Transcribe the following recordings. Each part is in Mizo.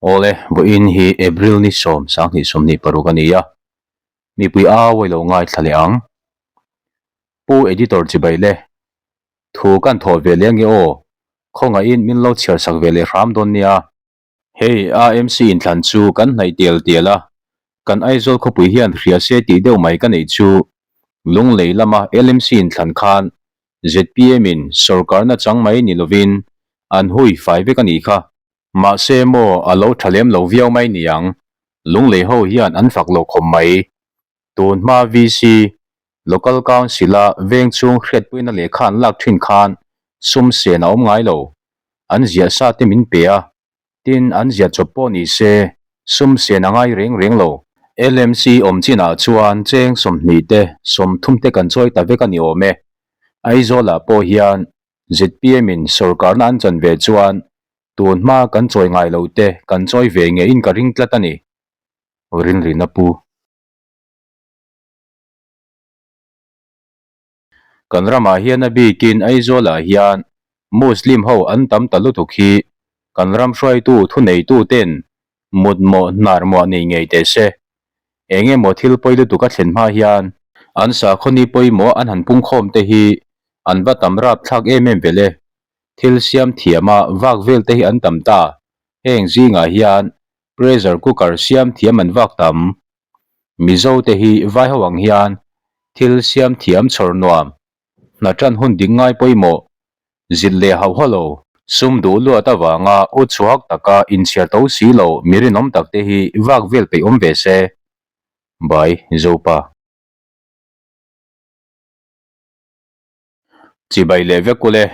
Awle, vawiin hi April ni sawm sanghnih 26 a ni a, mipui au a ilo ngaithla leh ang. Pu Editor chibai le, thu kan thawh ve leh ange aw, khawngaihin min lo chhiar sak ve leh hram dawn nia. Hei AMC inthlan chu kan hnaih tial tial a, kan Aizawl khawpui hian hria se tih deuh mai ka neih chu Lunglei lama LMC inthlan khan zpm in sawrkarna chang mai ni lovin an hui fai vek a nih kha. Mahse maw a lo tha lem lo viau mai niang, Lunglei ho hian an fak lo khawp mai. Tun hma VC, Local Council a veng chhung hriatpuina lehkha an lak thin khan sum sen a awm ngai lo. An ziah sa te min pe a, tin an ziah chawp pawh ni se sum sen a ngai reng reng lo. LMC awm chinah chuan cheng 20 te 30 te kan chawi ta vek a ni awm e. Aizawl ah pawh hian zpm in sawrkarna an chan ve chuan tun hma kan chawi ngai lo te kan chawi ve ngeiin ka ring tlat a ni. Rinrina pu. Kan ramah hian a bikin Aizawlah hian Muslim ho an tam ta lutuk hi kan ram hruaitu thuneitu ten mutmawh hnarmawh nei ngei teh se. Eng emaw thil pawi lutuk a thlen hma hian an sakhaw ni pawimawh an han pungkhawm te hi an va tam rapthlak em em vel e. Thil siam thiama vak vel te hi an tam ta. Heng zingah hian pressure cooker siam thiam an vak tam. Mizo te hi vai ho ang hian thil siam thiam chhawr nuam, hna tan hun dik ngai pawimawh, zilh leh hauh haw lo, sum duh luat avanga u chhuak taka inchhiar to si lo mi rinawm tak te hi vak vel peih awm ve se. By Zopa. Chibai leh vek ule.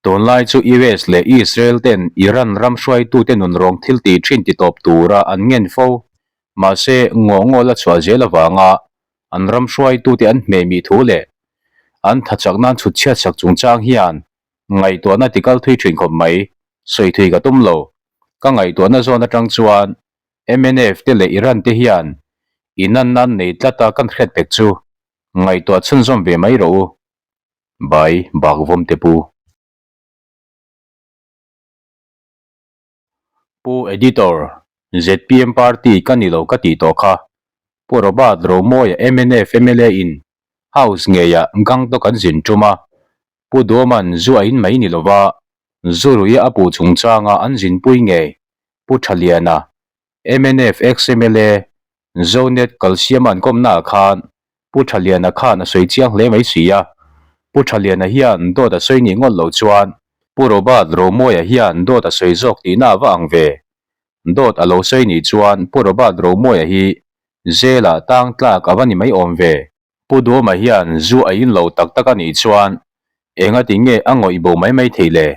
Tunlai chu US leh Israel ten Iran ram hruaitute nunrawng thil tih thin ti tawp tura an ngen fo. Mahse, ngaw ngaw la chhuah zel avanga an ram hruaitute an hmehmih thu leh an thachak nan chhut chhiat sak chungchang hian ngaihtuahna ti kal thui thin khawp mai. Sawi thui ka tum lo. Ka ngaihtuahna zawn atang chuan mnf te leh Iran te hian inan nan nei tlata kan hriat pek chu Ngaihtuah chhunzawm ve mai rawh u. Bai bak vawm te pu. Pu Editor, zpm party ka ni lo ka tih tawh kha. Pu Robert Romawia mnf mla in House ngeiah Gangtok an zin tum a. Pu Duaman zu a in mai ni lova, zu ruia a puh chungchanga an zinpui ngei Pu Thaliana mnf ex-mla Zonet kalsiama an kawmnaah khan Pu Thaliana khan a sawi chiang hle mai si a. Pu Thaliana hian dawt a sawi nih ngawt loh chuan Pu Robert Romawia hian dawt a sawi zawk tihna a va ang ve. Dawt a lo sawi nih chuan Pu Robert Romawia hi jail-ah tang tlak a va ni mai awm ve. Pu Duama hian zu a in lo tak tak a nih chuan engati nge a ngawih bo mai mai thei le?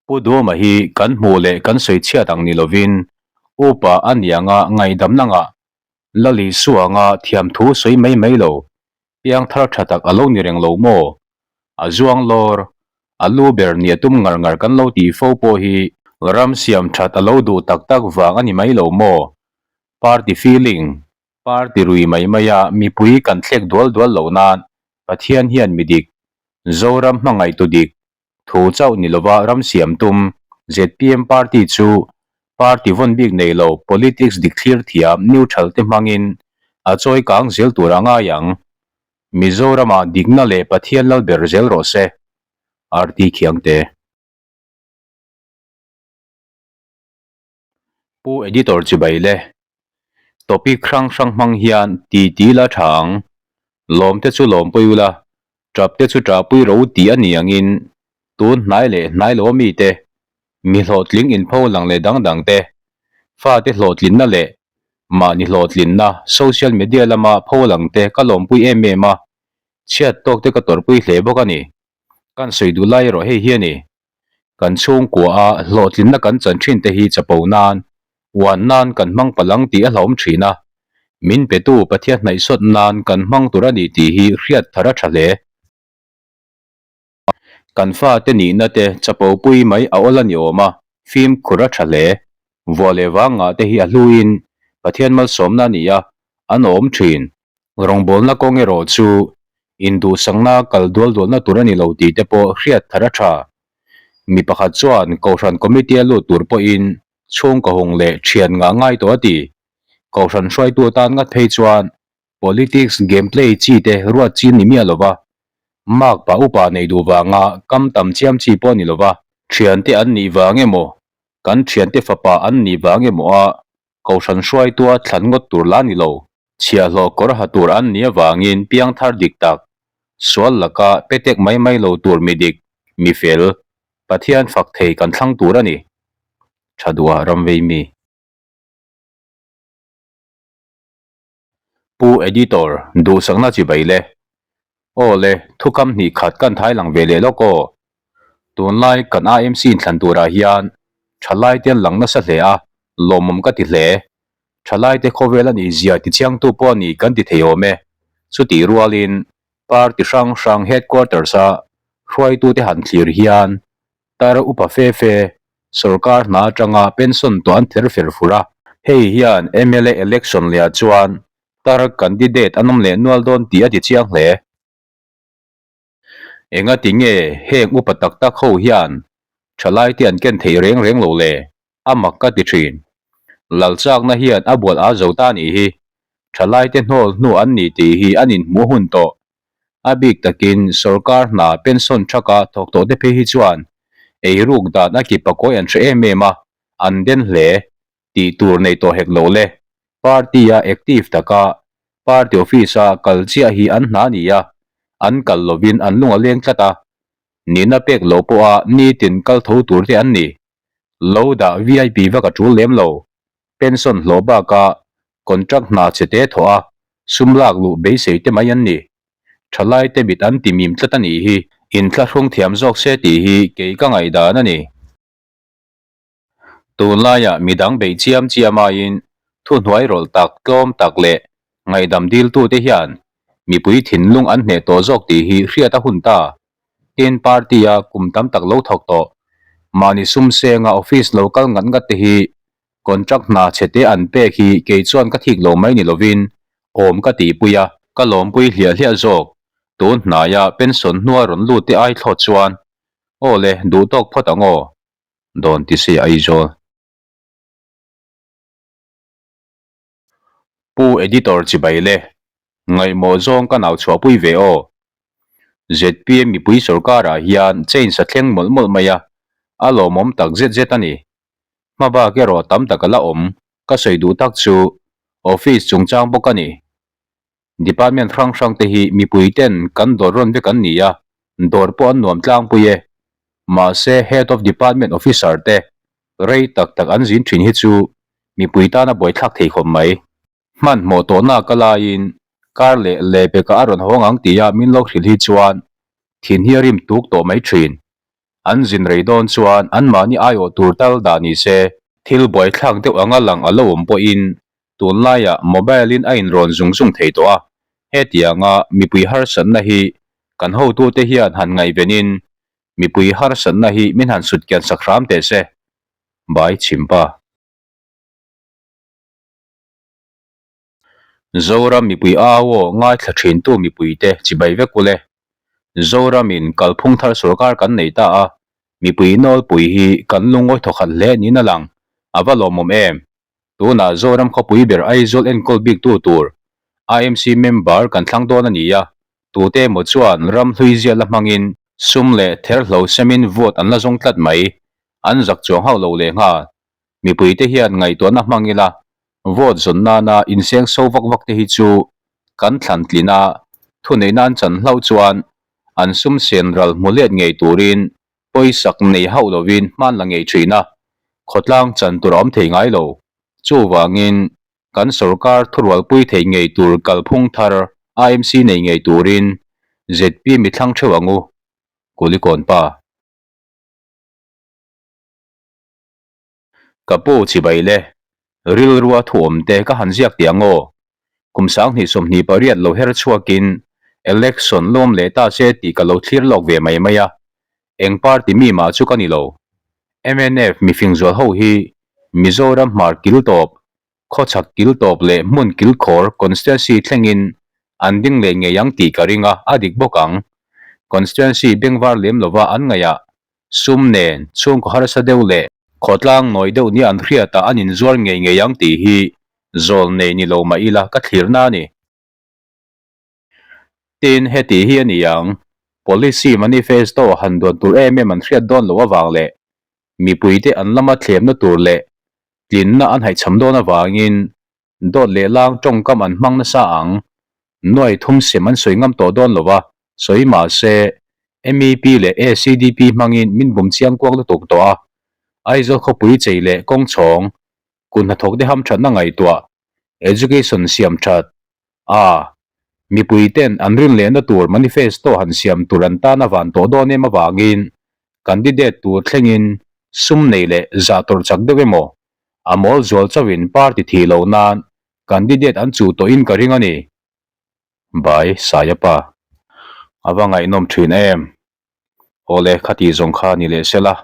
Pu Duama hi kan hmuh leh kan sawi chhiat ang ni lovin upa a nianga ngaihdamna ngah Lali Suanga thiamthu sawi mai mai lo, piangthar tha tak a lo ni reng lo maw? A zuang lawr, a lu ber nia tum ngar ngar kan lo tih fo pawh hi ram siam that a lo duh tak tak vang a ni mai lo maw? Party feeling, party rui mai maia mipui kan thlek dual dual lo nan Pathian hian mi dik, Zoram hmangaihtu dik, Thu chauh ni lova ram siam tum zpm party chu party vawn bik nei lo politics dik thlir thiam neutral te hmangin a chawi kang zel tur a ngai ang. Mizoramah dikna leh Pathian lal ber zel rawh se. RT Khiangte. Pu Editor chibai le. Topic hrang hrang hmang hian ti ti la tha ang. Lawm te chu lawm pui ula, tap te chu tah pui ro tih a ni angin tun hnai leh hnai lo ami te, mi hlawhtling inpho lang leh dang dang te, fate hlawhtlinna leh mahni hlawhtlinna social media lama pho lang te ka lawmpui em em a, chhiat tawk te ka tawrhpui hle bawk a ni. Kan sawi duh lai erawh hei hi a ni. Kan chhungkua a hlawhtlinna kan chan thin te hi chapo nan, uan nan kan hmang palang tih a hlauhawm thin a. Min petu Pathian hnaihsawt nan kan hmang tur a ni tih hi hriat thar a tha hle. Kan fate nihna te chapo pui mai a awl a ni awm a, fimkhur a tha hle. Vuah leh vang ngah te hi a hluin Pathian malsawmna a ni a, an awm thin. Rawngbawlna kawng erawh chu induhsakna kal dual dualna tur a ni lo tih te pawh hriat thar a tha. Mi pakhat chuan Kohhran Committee a lut tur pawhin chhungkaw hung leh thian ngah ngai tawh a ti. Kohhran hruaitu atan ngat phei chuan Politics game play chi te ruat chi ni miah lova, mark pa upa neih duh vanga kam tam chiam chi pawh ni lova, thiante an nih vang emaw, kan thiante fapa an nih vang emaw a Kohhran hruaitua thlan ngawt tur la ni lo. Chhiahhlawh kawr ha tur an nih avangin piangthar dik tak, sual laka petek mai mai lo tur mi dik, mi fel, Pathian fak thei kan thlang tur a ni. Tha duha ram vei mi. Pu Editor, duhsakna chi bai le. Aw le, thukam hnih khat kan thai lang ve leh lawk aw. Tunlai kan IMC inthlan turah hian thalai te an lang nasa hle a, lawmawm ka ti hle. Thalai te khawvel a nih zia tichiangtu pawh a ni kan ti thei awm e. Chutih rualin party hrang hrang headquarters a hruaitute han thlir hian tar upa fe fe sorkar hna atanga pension tawh an ther fer fur a. Hei hian mla election leh ah chuan tar candidate an awm leh nual dawn tih a ti chiang hle. Engati nge heng upa tak tak ho hian thalai te an ken theih reng reng lo le? A mak ka ti thin. Lalchakna hian a bual a zo ta nih hi. Thalai te hnawl hnu an ni tih hi an inhmuh hun tawh. A bik takin sorkar hna pension thaka thawk tawh te phei hi chuan eiruk dan a ki pakawi an hre em em a, an den hle. Tih tur nei tawh hek lo le. Party-a active taka party office-a kal chiah hi an hna a ni a, an kal lovin an lung a leng tlat a. Nihna pek lo pawha nitin kal tho tur te an ni. Lo dah VIP vak a tul lem lo. Pension hlawh baka contract hna che te thawh a, sum lak luh beisei te mai an ni. Thalai te mit an ti mim tlat a nih hi. Inthlahrung thiam zawk se tih hi kei ka ngaihdan a ni. Tunlaiah midang beih chiam chiam aiin thuhnuai rawlh tak, tlawm tak leh ngaihdam diltute hian mipui thinlung an hneh tawh zawk tih hi hriat a hun ta. Tin, party-a kum tam tak lo thawk tawh, mahni sum senga office lo kal ngat ngat te hi contract hna chhe te an pek hi kei chuan ka thik lo mai ni lovin awm ka tihpui a, ka lawmpui hliah hliah zawk. Tun hnaia pension hnua rawn lut te ai thlawt chuan aw le, duh tawk phawt ang aw. Dawn ti se Aizawl. Pu Editor chibai le, ngaihmawh zawng ka nau chhuahpui ve aw. ZPM mipui sorkarah hian change a thleng mawlh mawlh mai a, a lawmawm tak zet zet a ni. Hmabak erawh tam tak a la awm, ka sawi duh tak chu office chungchang bawk a ni. Department hrang hrang te hi mipui ten kan dawr rawn vek an ni a, dawr pawh an nuam tlangpui e. Mahse Head of Department Officer te rei tak tak an zin thin hi chu mipui tana buaithlak thei khawp mai. Hmanhmawh tawhna ka laiin kar leh lehpekah a rawn hawng ang tia min lo hrilh hi chuan thin hi a rim tuk tawh mai thin. An zin rei dawn chuan anmahni aiawh tur tal dah ni se. Thil buaithlak deuh anga lang a lo awm pawhin tunlaiah mobile-in a inrawn zung zung thei tawh a, hetianga mipui harsatna hi kan hotute hian han ngaihvenin mipui harsatna hi min han sutkian sak hram teh se. Bai Chhimpa. Zoram mipui au aw ngaithla thintu mipuite chibai vek ule. Zoramin kalphung thar sorkar kan nei ta a, mipui nawlpui hi kan lungawi thawkhat hle niin a lang, a va lawmawm em? Tunah Zoram khawpui ber Aizawl enkawl biktu tur IMC member kan thlang dawn a ni a, tute emaw chuan ram hlui zia la hmangin sum leh therhlo semin vote an la zawng tlat mai, an zak chuang hauh lo lehnghal. Mipuite hian ngaihtuahna hmang ila, vote zawn nana inseng so vak vak te hi chu kan thlan tlin a, thuneihna an chan hlauh chuan an sum sen ral hmu let ngei turin pawisak nei hauh lovin hman la ngei thin a, khawtlang chan tur a awm thei ngai lo. Chuvangin kan sorkar thurualpui thei ngei tur kalphung thar IMC nei ngei turin ZPM i thlang theuh ang u, Kulikawn pa. Ka pu chibai le, rilrua thuawm te ka han ziak tih ang aw. Kum 2028 lo her chhuakin election lawm leh ta se tih ka lo thlir lawk ve mai mai a, eng party mi mah chu ka ni lo. Mnf mifing zual ho hi Mizoram hmar kil tawp, khawchhak kil tawp leh hmun kilkhawr constituency thlengin an ding leh ngei ang tih ka ring a, a dik bawk ang. Constituency bengvar lem lova an ngaih ah. Sum nen, chhungkaw harsa deuh leh khawtlang nawi deuh nia an hriatah an inzuar ngei ngei ang tih hi zawl nei ni lo mah ila ka thlirna a ni. Tin, heti hi a ni ang, Policy Manifesto han duan tur em em an hriat dawn loh avang leh mipuite an lama thlemna tur leh tlinna an haihchham dawn avangin Dawt leh lang tawngkam an hmang nasa ang. Nuai thum sem an sawi ngam tawh dawn lo a, sawi mahse, MEP leh ACDP hmangin min bum chiang kuak lutuk tawh a. Aizawl khawpui chei leh kawng chhawng, kut hnathawk te hamthatna ngaihtuah, education siam that, a mipui ten an rin lehna tur manifesto han siam tur an tan a van tawh dawn em avangin candidate tur thlengin sum nei leh zah tawrh chak deuh emaw A mawl zual chauhin party thih loh nan candidate an chuh tawhin ka ring a ni. Bai Sayapa. A va ngaihnawm thin em. Awle khati zawng kha ni leh sela,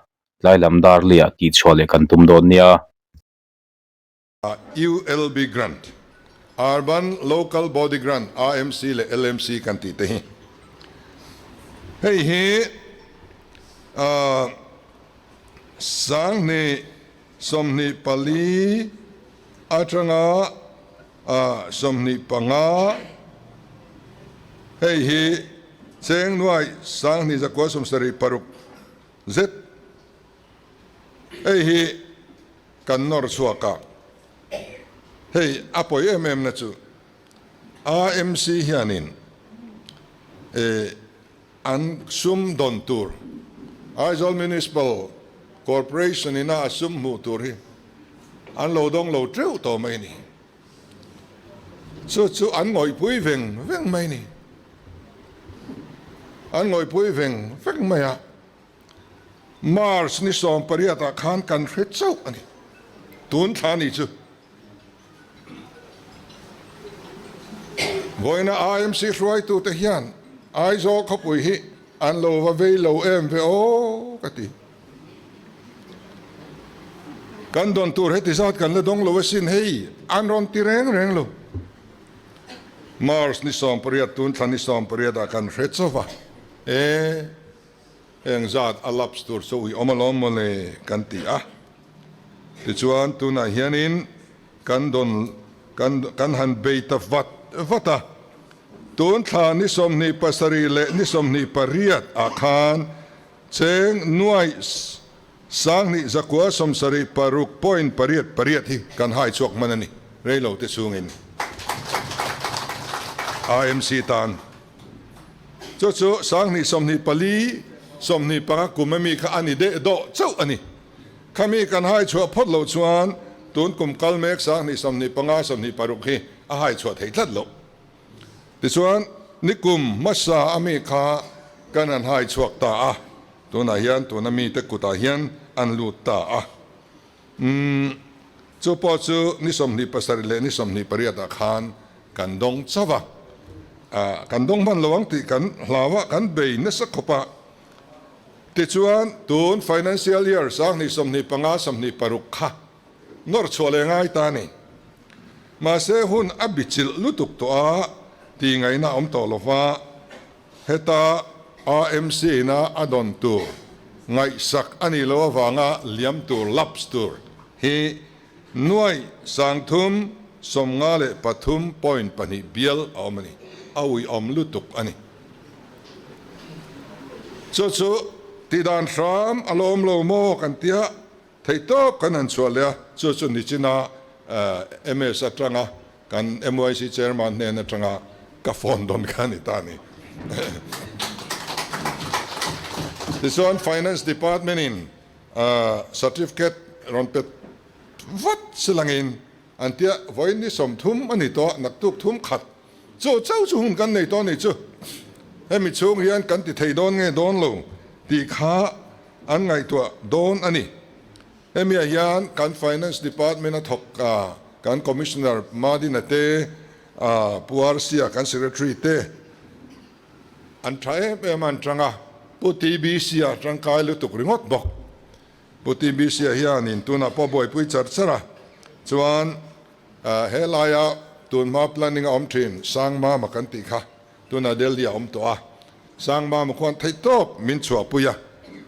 tlai lam dar liah tihchhuah leh kan tum dawn nia. ULB Grant, Urban Local Body Grant, RMC leh LMC kan tih te hi. Hei hi 20 24 atanga 25 hei hi cheng nuai 20 176 zet hei hi kan nawr chhuak a, hei a pawi em em na chu AMC hianin An sum dawn tur, Aizawl Municipal Corporation ina a sum hmuh tur hi an lo dawng lo teuh tawh mai ni. Chu chu an ngawihpui veng veng mai ni. An ngawihpui veng veng mai a. March ni 18 ah khan kan hre chauh a ni. Tun thla ni chu. Vawiina IMC hruaitute hian Aizawl khawpui hi an lo va vei lo em ve aw ka ti. Kan dawn tur heti zat kan la dawng lo asin hei an rawn ti reng reng lo. March ni 18 tun thla ni 18 ah kan hre chauh va, e. Heng zat a lapse tur chu ui awm alawm mawle kan ti a. Tichuan tunah hianin kan dawn kan kan han bei ta vat vat a. Tun thla ni 27 leh ni 28 ah khan cheng nuaih 2976 point pariat pariat hi kan hai chhuak hman a ni reilo te chungin IMC tan. Chu chu 2024, 25 kum ami kha a ni deh dawh chauh a ni. Khami kan hai chhuah phawt loh chuan tun kum kal mek 2025, 26 hi a hai chhuah theih tlat loh. Tichuan nikum hmasa ami kha kan han hai chhuak ta a, tunah hian tuna mite kutah hian an lut ta a. Umm, chu pawh chu ni 27 leh ni 28 ah khan kan dawng chauh a, ah kan dawng hman lo ang tih kan hlau a, kan bei nasa khawp a. Tichuan tun financial year 2025, 26 kha nawr chhuah leh ngai ta a ni. Mahse hun a bichilh lutuk tawh a, tih ngaihna a awm tawh lo va. Heta AMC ina a dawn tur ngaihsak a nih loh avanga liam tur, lapse tur, hi nuaih 353 point pahnih bial a awm a ni. A uiawm lutuk a ni. Chu chu tihdan hram a lawm lo maw kan tia Theihtawp kan han chhuah leh a, chu chu nichina MS atanga kan MYC Chairman hnen atanga ka phone dawn kha a ni ta a ni. Tichuan Finance Department in certificate rawn pe vat silangin an tia vawiin ni 30 a ni tawh a, naktuk thum khat chu chauh chu hun kan nei tawh a ni chu. Hemi chhung hian kan ti thei dawn nge dawn lo tih kha An ngaihtuah dawn a ni. Hemiah hian kan Finance Department a thawk a, kan Commissioner Madina te, Pu RC-a kan Secretary te an tha em em a, an tang a. Pu TBC-a tangkai lutuk ringawt bawk. Pu TBC-a hianin tunah pawh buaipui char char a, chuan he laia tunhma planning a awm thin Sangmama kan tih kha tunah Delhi a awm tawh a, Sangmama khuan theihtawp min chhuahpui a.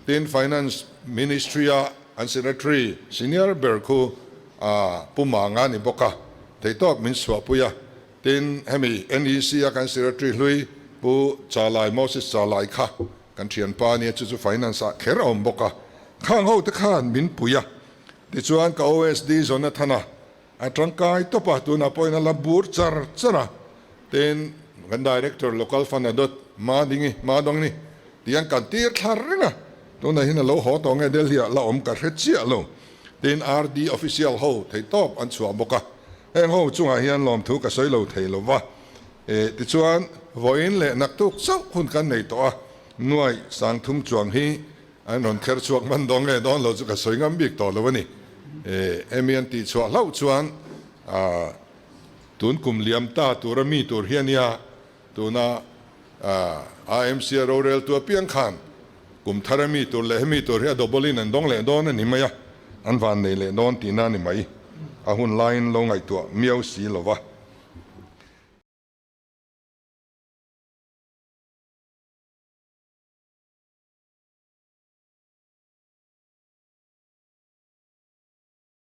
Tin, Finance Ministry-a an Secretary senior ber khu Pu Manga a ni bawk a, theihtawp min chhuahpui a. Tin, hemi NEC-a kan Secretary hlui Pu Chalai, Moses Chalai kha kan thianpa a nia, chu chu Finance-ah kher a awm bawk a. Khang ho te khan min pui a. Tichuan, ka OSD Jonathana A tangkai tawp a, tunah pawhin a la bur char char a, tin kan Director Local Fund a dawt Madingi, Madawngni tih an kan tir thla reng a, tunah hian a lo haw tawh nge Delhi ah la awm ka hre chiah lo, tin RD Official ho thei tawp an chhuah bawk a, heng ho chungah hian lawmthu ka sawi lo thei lo va, eh tichuan vawiin leh naktuk chauh hun kan nei tawh a, nuai 3000 chuang hi An rawn kher chhuak hman dawn nge dawn lo chu ka sawi ngam bik tawh lo a ni. Hemi an tih chhuah hlauh chuan tun kum liam ta tura mi tur hi a nia, tuna AMC a roreltu apiang khan kum thar a mi tur leh hemi tur hi a double in an dawng leh dawn a ni mai a, an van nei leh dawn tihna a ni mai. A hun laiin lo ngaihtuah miau si lo va.